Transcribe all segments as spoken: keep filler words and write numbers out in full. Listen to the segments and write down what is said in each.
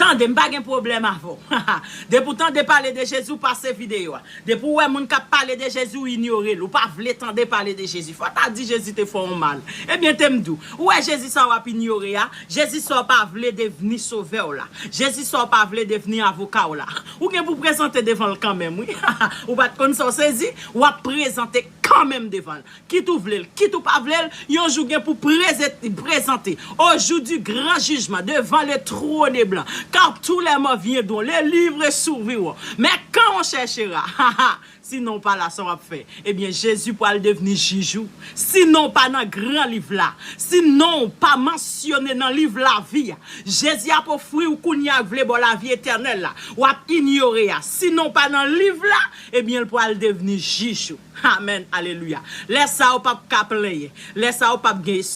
Tande, m pa gen pwoblèm avè w. Depi w tande pale de Jezi, w pase videyo a. Depi w wè moun k ap pale de Jezi, w inyore l. Ou pa vle tande pale de Jezi. Fò w ta di Jezi te fè w yon mal. Ebyen, te m di w, ou wè Jezi sa w ap inyore a, Jezi sa w pa vle devni sovè w la. Jezi sa w pa vle devni avoka w la. Ou gen pou prezante devan l kanmenm, wi. Ou pa t konn sa w sezi, w ap prezante kanmenm devan l. Kit ou vle l, kit ou pa vle l, yon jou gen pou prezante, au jour du grand jugement, devant le trône blanc, car tous les morts viendront, les livres s'ouvriront. Mais quand on cherchera, si non w pa la, sa w ap fè? Ebyen, Jezi pral devni jij ou. Si non w pa nan gran liv la, si non w pa mansyone nan liv lavi a, Jezi ap ofri w kounye a vle ba w lavi etènèl la. W ap inyore a. Si non w pa nan liv la, ebyen, l pral devni jij ou. Amèn, alelouya. Lè sa a, w p ap ka plenyen. Lè sa a, w p ap gen.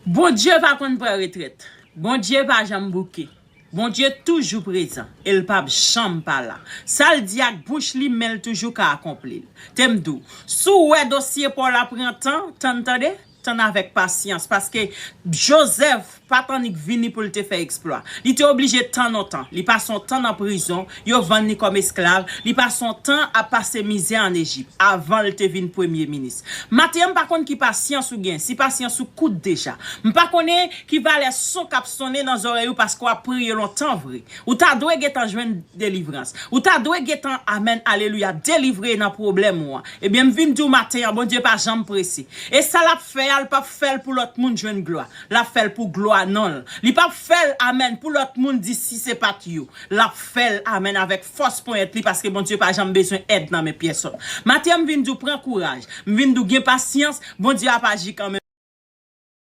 Bondye pa konn pran retrèt. Bondye pa janm bouke. Bondye toujou prezan e l p ap janm pa la. Sa l di ak bouch li, men l toujou ka akonpli l. Te m di w, si w wè dosye pa w la pran tan, tann tande, tann avèk pasyans, paske Jozèf pa t annik vini pou l te fè eksplwa. Li te oblije tann yon tan. Li pase yon tan nan prizon, yo vann li kòm esklav, li pase yon tan ap pase mizè ann Ejip, avan l te vin premye minis. Maten an, m pa konn ki pasyans ou gen, si pasyans ou kout deja. M pa konnen ki valè son k ap sonnen nan zòrèy ou paske w ap priye lontan vre. Ou ta dwe gentan jwenn delivrans. Ou ta dwe gentan, amèn, alelouya, delivre nan pwoblèm ou an. Ebyen, m vin di w maten an, Bondye pa janm prese. E sa l ap fè a, l p ap fè l pou lòt moun jwenn glwa. L ap fè l pou glwa non l. Li p ap fè l, amèn, pou lòt moun di si se pa t yo. L ap fè l, amèn, avèk fòs ponyèt li, paske Bondye pa janm bezwen èd nan men pyèsonn. Maten an, m vin di w pran kouraj. M vin di w gen pasyans, Bondye ap aji kanmenm.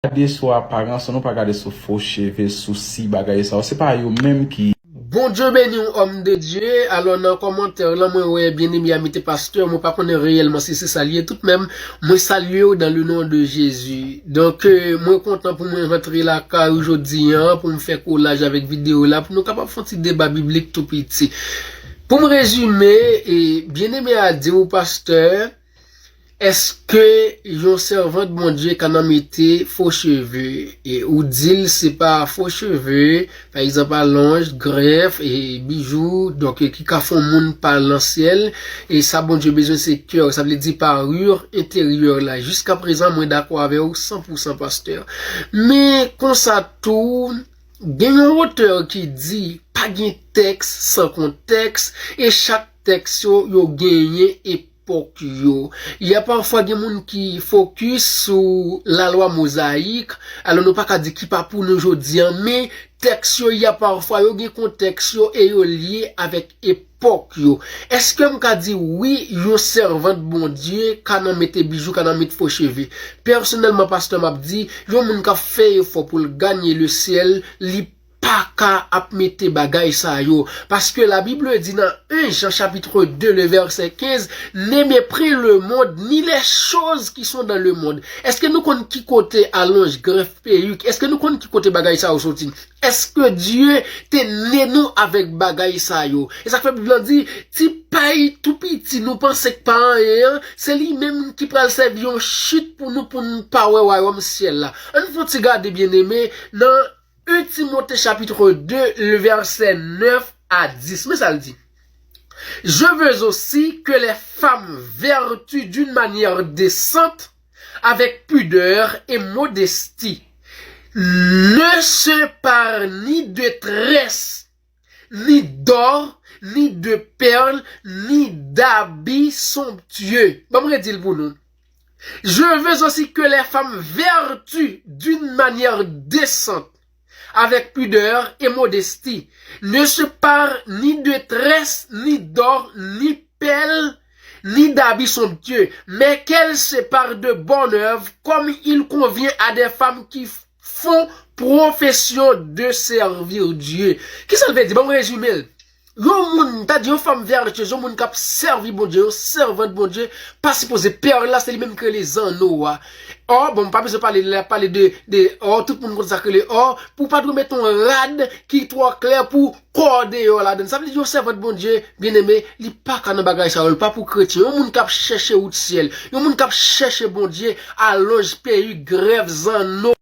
Gade sou aparans, nou pa gade sou fo cheve, sousi, bagay sa yo. Se pa yo menm ki. Bondye beni w, homme de Dieu. Alò, nan kòmantè lan, mwen wè byeneme a mete pastè, mwen pa konnen reyèlman si se sa l ye. Toutmenm, mwen salye w dans le nom de Jésus. Donk, euh, mwen kontan pou mwen rantre lakay ou jodi a, pou m fè kolaj avèk videyo la, pou nou kapab fè yon ti deba biblik tou piti. Pou m rezime, e, byeneme a di w, pastè, èske yon sèvant Bondye ka nan mete fo cheve? E ou di l se pa fo cheve, pa egzanp, alonj, grèf, e bijou, donk, ki ka fè yon moun pale nan syèl. E sa Bondye bezwen, se kè, sa vle di parure intérieure la. Jiskaprezan, mwen dakò avè w san pou san, pastè. Men, konsa tou, gen yon otè ki di, pa gen tèks san kontèks, e chak tèks yo, yo genyen epòk yo. Y a pafwa gen moun ki fokis sou lalwa mozayik, alò nou pa ka di ki pa pou nou jodi a, men tèks yo, y a pafwa yo gen kontèks yo e yo lye avèk epòk yo. Èske m ka di wi, yon sèvant Bondye ka nan mete bijou, ka nan met fo cheve? Pèsonèlman, pastè, m ap di, yon moun k ap fè efò pou l ganye lesyèl, li pa ka ap mete bagay sa yo. Paske la Bible di nan en Jean chapitre deux, le verset quinze, ne mépris le monde, ni les choses qui sont dans le monde. Èske nou konn ki kote alonj, grèf, peyik? Èske nou konn ki kote bagay sa yo soti? Èske Dye te ne nou avèk bagay sa yo? E sa k fè Bib lan di, ti pay tou piti nou panse k pa anyen an, se li menm ki pral sèvi yon chit pou nou, pou n pa wè wayòm syèl la. Ann fè yon ti gade, byeneme, nan en Timote chapitre deux, le verset neuf à dix. Men sa l di. Je veux aussi que les femmes vertuent d'une manière décente, avec pudeur et modestie, ne s'épargnent ni de tresses, ni d'or, ni de perles, ni d'habits somptueux. Bon, mwen di l pou nou. Je veux aussi que les femmes vertuent d'une manière décente, avec pudeur et modestie, ne s'épargnent ni de tresses, ni d'or, ni perles, ni d'habits somptueux, mais qu'elles s'épargnent de bonnes œuvres, comme il convient à des femmes qui font profession de servir Dieu. Kisa l vle di? Ban m rezime l. Yon moun, ta di yon fanm vètyez, yon moun k ap sèvi Bondye, yon sèvant Bondye, pa sipoze, pè la se li menm ki rele zanno a. Ò, bon, m pa bezwen pale, lè l ap pale de, de ò, tout moun konn sa k rele ò, pou w pa dwe mete yon rad ki twò klè pou kò w deyò ladann. Sa vle di yon sèvant Bondye, byeneme, li pa ka nan bagay sa yo, li pa pou kretyen. Yon moun k ap chèche wout syèl, yon moun k ap chèche Bondye, alonj, peyik, grèf, zanno,